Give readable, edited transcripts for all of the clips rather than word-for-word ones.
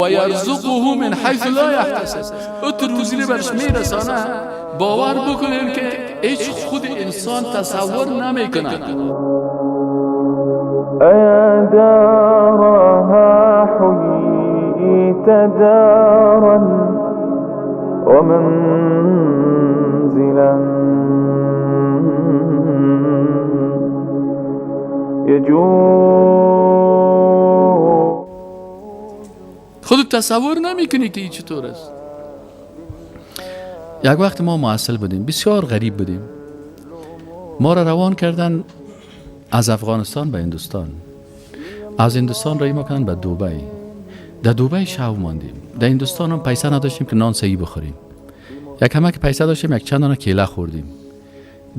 و یرزقه من حیث لا یحتسب. او تو روزی رو برش میرسانه. باور بکنین که هیچ خود انسان تصور نمیکنه. أيا دارها حييت دارا ومنزلا يجود. خود تصور نمیکنی که این چطور است. یک وقت ما معسل بودیم، بسیار غریب بودیم. ما را روان کردن از افغانستان به هندوستان، از هندوستان رای ما کردن به دوبی. در دوبی شو ماندیم. در هندوستان هم پیسه نداشتیم که نان صحیح بخوریم. یک همه که پیسه داشتیم یک چند دانه کیله خوردیم،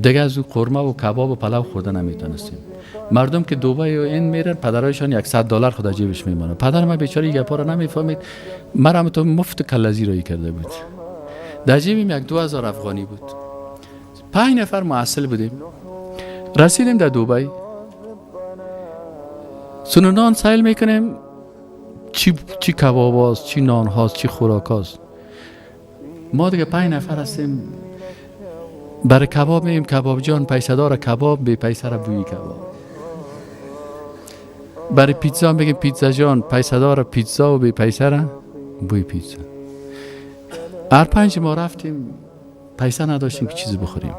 دیگه از اون قرمه و کباب و پلو خوردن نمیتونستیم. مردم که دوبی و این میرن پدرایشان $100 خدا جیبش میمونه. پدر من بیچاره این گپا رو نمیفهمید، مرا تو مفت کلزی رایی کرده بود. در جیبیم 2000 افغانی بود. 5 نفر معسل بودیم. رسیدیم در دوبی، سونو نان سیل میکنیم، چی کباب هاست، چی نان هاست، چی خوراک هاست. ما دیگه 5 نفر هستیم. برای کباب میگیم کباب جان، پیسه داره کباب، بی پیسه را بوی کباب. برای پیتزا میگیم پیتزا جان، پیسه داره پیتزا و بی پیسه را بوی پیتزا. هر 5 ما رفتیم، پیسه نداشتیم که چیزی بخوریم.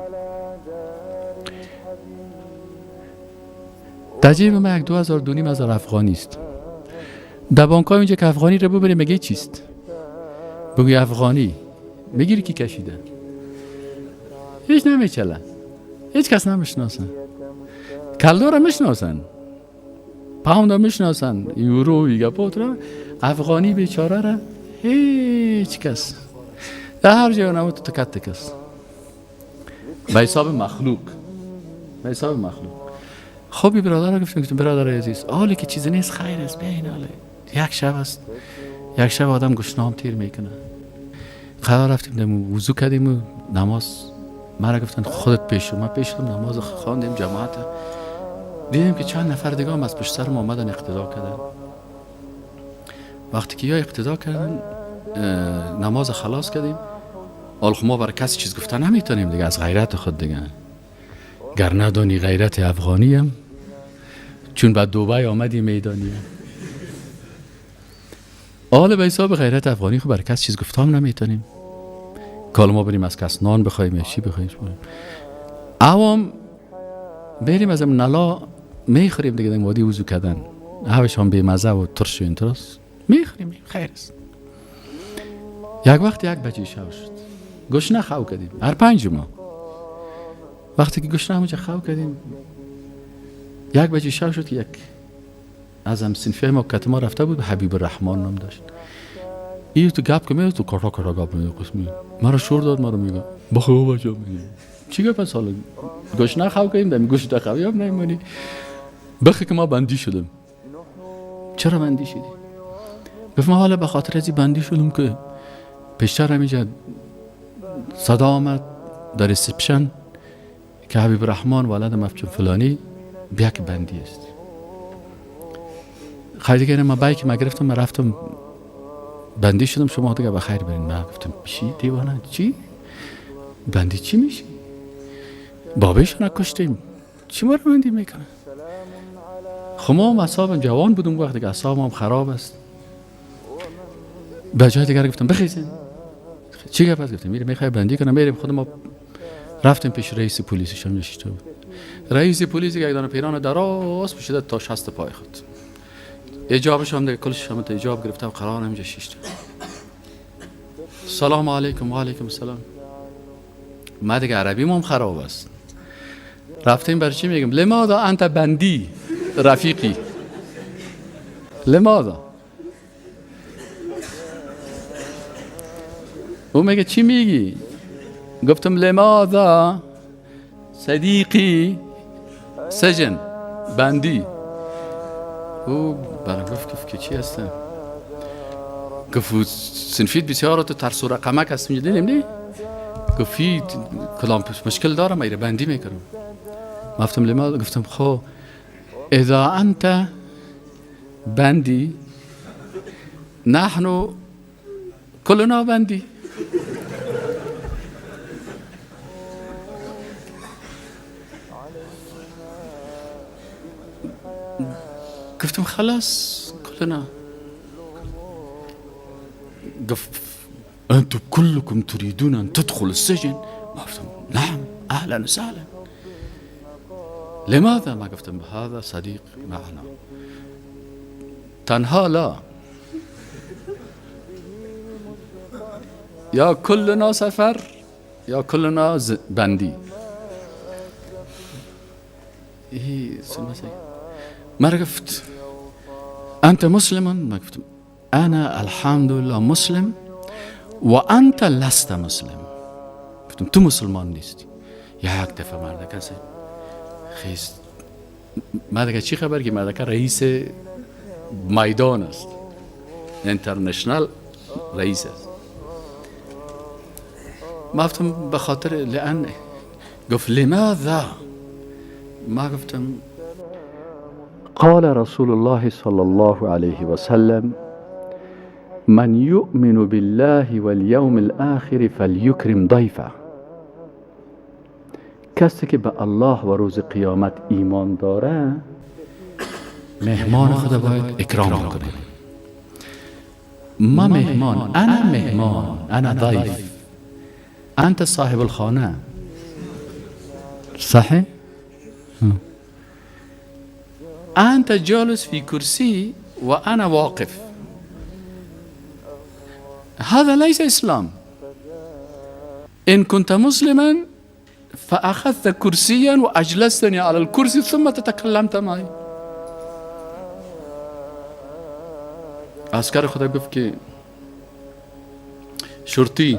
در جیب ما 2000 2500 افغانی است. در بانک های اونجا که افغانی رو ببری میگه چیست؟ بگوی افغانی میگیری کی کشیده؟ هیچ نمیچله، هیچ کس نمیشناسن. کلدار میشناسن، پاوند میشناسن، یورو یگپوت را، افغانی بیچاره را هیچ کس. در هر جای نمود تکت تکس به حساب مخلوق، به حساب مخلوق. خب برادر گفتم برادر عزیز، حالی که چیزی نیست خیر است، بیاین حالی یک شب است، یک شب آدم گشنام تیر میکنه. قرار رفتیم دم وضو کردیم و نماز. مرا گفتن خودت پیش شو، من پیش شدم، نماز خواندیم جماعت. دیدیم که چند نفر دیگه هم از پشت سر ما آمدن اقتدا کردن. وقتی که یا اقتدا کردن نماز خلاص کردیم. حالا ما برای کسی چیز گفتن نمیتونیم دیگه، از غیرت خود دیگه. گر ندانی غیرت افغانیم، چون بعد دوبی آمدی میدانیم. حالا به حساب غیرت افغانی خب برای کسی چیز گفتم نمیتونیم. که ما بریم از کس نان بخوایم یا چی بخوایم. عوام بریم از نلا میخوریم دیگه، در وادی وضو کردن هوش هم بیمزه و ترش و اینطور میخوریم، خیر است. یک وقت 1 بجه شب شد، گشنه خو کردیم هر 5 ما. وقتی که گشنه همونجا خو کردیم 1 بجه شب شد که یک از هم صنفی ما کت ما رفته بود، حبیب الرحمن نام داشت. این تو گپ که میاد تو کارا کارا گپ میاد، قسمی مرا شور داد، مرا میگه بخو بچا میگه چی گپ سال گشنه خو کردیم دم گشنه خو یاب نمیمونی. بخی که ما بندی شدم. چرا بندی شدی؟ گفت ما حالا به خاطر از بندی شدم که پیشتر همینجا صدا آمد در reception که حبیب الرحمن ولد مفچون فلانی بیا که بندی است. خیلی دیگه ما bike ما گرفتم، من رفتم بندی شدم، شما دیگه بخیر برین. من گفتم چی دیوانه چی؟ بندی چی میشی؟ بابایشو نکشتیم، چی ما رو بندی میکنه؟ خب ما هم اعصابم جوان بودم وقتی که اعصابم خراب است. به جای دیگر گفتم بخیزین. چی گفت؟ گفتم میریم میخوای بندی کنم، میریم. خود ما رفتیم پیش رئیس پلیسش هم نشسته بود. رئیس پلیس یک دانه پیران دراز پوشیده تا 60 پای خود، اجابش هم دیگه کلش هم اجاب گرفته و قرار همینجا شیشته. سلام علیکم. و علیکم السلام. ما دیگه عربی ما هم خراب است. رفتیم برای چی میگم لماذا انت بندی رفیقی، لماذا؟ او میگه چی میگی؟ گفتم لماذا صدیقی سجن بندی. او برام گفت که چی هستم؟ گفت سنفید بسیار تو ترس و رقمک هست دیدیم نی؟ گفت کلام مشکل دارم ایره بندی میکنم. گفتم لماذا؟ گفتم خب اذا انت بندی نحن كلنا بندی. گفتم خلاص كلنا. گفت انتم كلكم تريدون ان تدخلوا السجن؟ ما گفتم نعم اهلا وسهلا. لماذا؟ ما گفتم هذا صديق معنا. تنها لا، یا كلنا سفر یا كلنا بندی. ما گفت انت مسلم؟ ما گفتم انا الحمد لله مسلم وانت لست مسلم. گفتم تو مسلمان نیستی. یک دفعه مرد کسی خیست مردکه چی خبر که مردکه رئیس میدان است، اینترنشنال رئیس است. ما گفتم به خاطر لان. گفت لماذا؟ ما گفتم قال رسول الله صلى الله عليه وسلم من يؤمن بالله واليوم الآخر فليكرم ضيفه. کسی که به الله و روز قیامت ایمان داره مهمان خود باید اکرام کنه. ما مهمان، انا مهمان، انا ضیف، انت صاحب الخانه، صحیح؟ انت جالس في كرسي وانا واقف، هذا ليس اسلام. ان كنت مسلما فاخذت كرسيا واجلستني على الكرسي ثم تتكلمت معي. عسکر خدا گفت که شرطی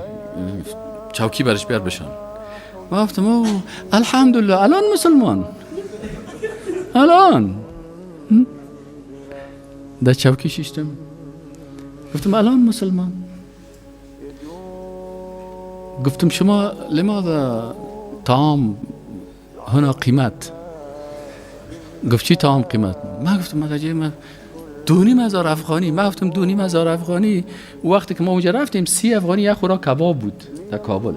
چوکی برش بیار بشان. گفتم او الحمدلله الان مسلمان، الان در چوکی شیشتم. گفتم الان مسلمان. گفتم شما لماذا طعام هنا قیمت؟ گفت چی طعام قیمت؟ ما گفتم ما 2,500 افغانی. ما گفتم 2,500 افغانی. وقتی که ما اونجا رفتیم 30 افغانی یک خوراک کباب بود در کابل.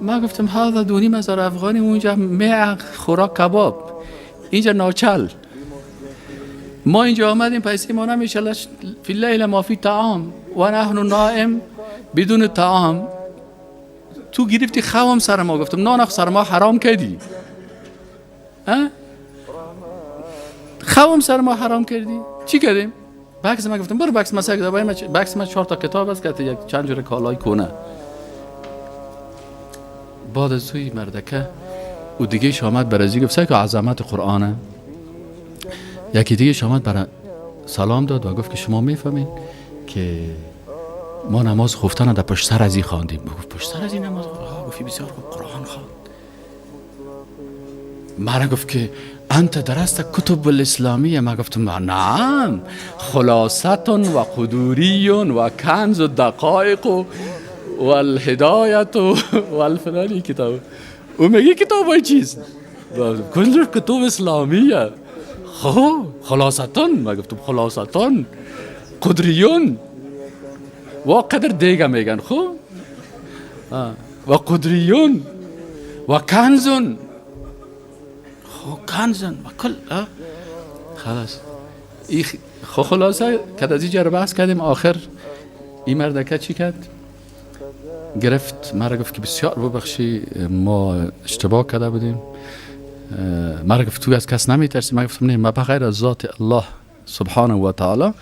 ما گفتم هذا 2,500 افغانی، اونجا 100 خوراک کباب، اینجا ناچل. ما اینجا آمدیم پیسه ما نمیشه، فی اللیل ما فی طعام و نحن نائم بدون طعام. تو گرفتی خوام سر ما. گفتم نان سر ما حرام کردی، خوام سر ما حرام کردی. چی کردیم؟ بکس ما گفتم برو بکس ما سگ بکس ما 4 تا کتاب است که یک چند جور کالای کنه. بعد از توی مردکه و دیگه آمد برازی گفت سگ عظمت قرآنه. یکی دیگه آمد برای سلام داد و گفت که شما میفهمین که ما نماز خفتن در پشت سر از این خواندیم. گفت پشت سر از این نماز؟ گفت بسیار خوب قرآن خواند. مرا گفت که انت درست کتب الاسلامیه؟ ما گفتم نعم، خلاصت و قدوری و کنز و دقایق و الهدایت و الفلانی کتاب. او میگه کتاب های چیز؟ کل کتب اسلامیه. خب خلاصتون. ما گفتم خلاصتون قدریون و قدر دیگه میگن. خب و قدریون و کنزون، خب کنزن و کل خلاص. خب خلاصه که از اینجا رو بحث کردیم. آخر این مردکه چی کرد؟ گرفت مرا گفت که بسیار ببخشی ما اشتباه کرده بودیم. مرا گفت تو از کس نمیترسی؟ من گفتم نه، من بغیر از ذات الله سبحانه و تعالی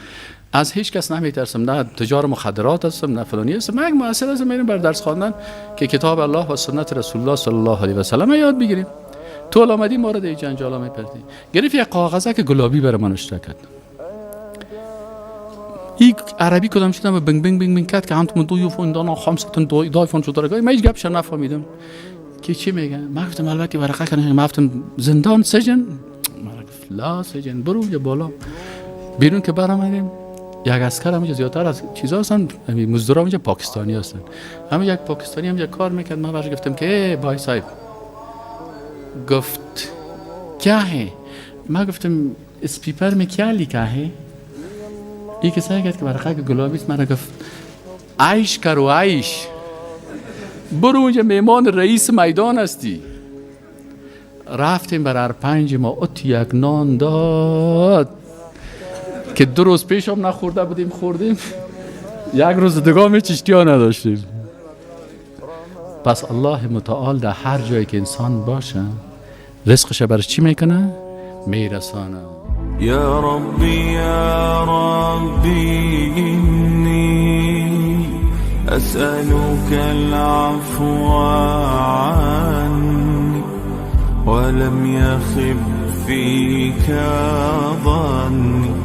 از هیچ کس نمیترسم، نه تجار مخدرات هستم نه فلانی هستم. من یک محصل هستم، میرم بر درس خواندن که کتاب الله و سنت رسول الله صلی الله علیه و سلم یاد بگیریم. تو آمدی ما رو در جنجالا میپردی. گرفت یک کاغذه که گلابی برای من اشتراک کرد. این عربی کدام شدم بنگ بنگ بنگ بنگ کرد که هم تو دو یوفون دانا خمستون دو دایفون شد. من هیچ گپش نفهمیدم که چی میگه. من گفتم البته ورقه کنه. من گفتم زندان سجن؟ من گفت لا سجن، برو یا بالا. بیرون که برآمدیم یک عسکر همونجا زیادتر از چیزا هستن، مزدورا اونجا پاکستانی هستن. همون یک پاکستانی همونجا کار میکرد. من برش گفتم که بای صاحب. گفت کیا ہے؟ من گفتم اس پیپر میں کیا لکھا ہے؟ ای که سعی کرد که ورقه که گلابی است، مرا گفت عیش کرو عیش، برو اونجا میمان رئیس میدان هستی. رفتیم بر هر پنج ما ات یک نان داد که 2 روز پیش هم نخورده بودیم، خوردیم. یک روز دیگه هم هیچ اشتها نداشتیم. پس الله متعال در هر جایی که انسان باشه، رزقش برش چی میکنه؟ میرسانه. يا ربي يا ربي إني أسألك العفو عني ولم يخب فيك ظني.